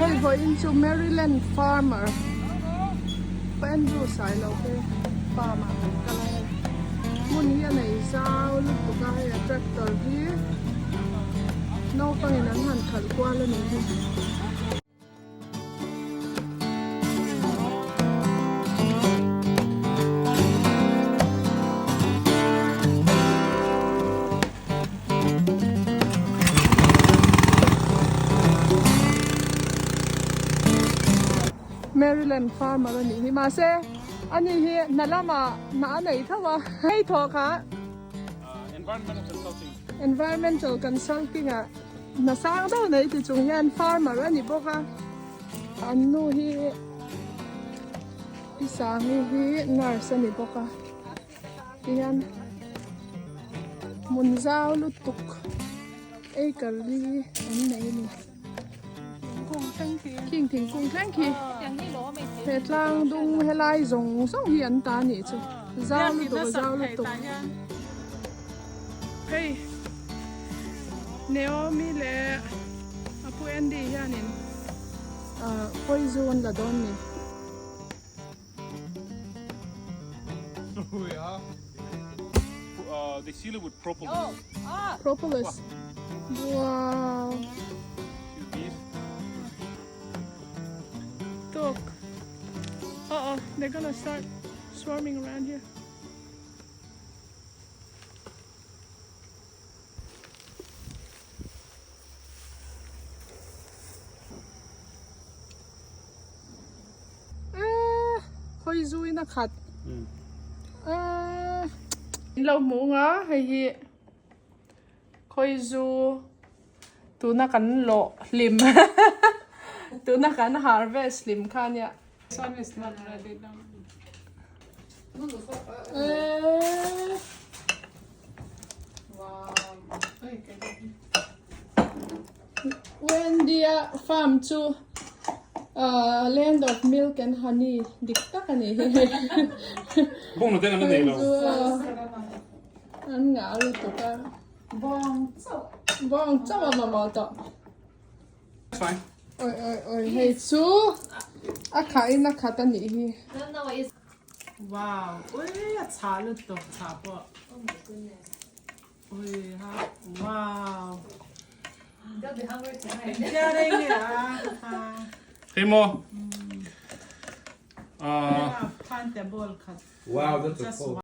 Hei vawiin chu Maryland Farmer Pu Andrew Sailo te farm ah kan kal a hei. Hmun hi a nei zau lutuk a hei a tractor hi naupangin an han khalh kual a nih hi. Maryland farmer a nih hi mahse ani hi hna lamah hna a nei tho a hei thawh kha environmental consulting ah hna sang deuh nei ti chung hian farmer a ni bawk a an nu hi pi sangi hi nurse a ni bawk a. Tihian hmun zau lutuk acre li an nei a ni. Khing thingkung thleng khi he tlang dung helai zawng zawng hi an ta anih chu zau lutuk a zau lutuk. Hei Naomi leh a pu Andy hianin ah poison la dawn ni. They seal it with propolis. Propolis. Wow. Tok. Uh oh, they're gonna start swarming around here. Eee khawi zuin a khat eee in lo hmu nga hei hi khawi zu tuna kan lawh hlim tuna kan harvest hlim kha ania eee. Wendy-a farm chu ahh land of milk and honey dik tak a ni hi hei. Bawng ten an la nei lo. An ngah lutuk a. Bawng chauh. Bawng chauh a mamawh tawh. It's fine. Oi oi oi hei chu a khah in a khat a nih hi. Wow ui a chhah lutuk chhah pawh. Oh my goodness. Ui ha wow. They'll be hungry tonight. Engtia rei nge a. Hei maw. Ah. Timetable khat. Wow, that's a Just full.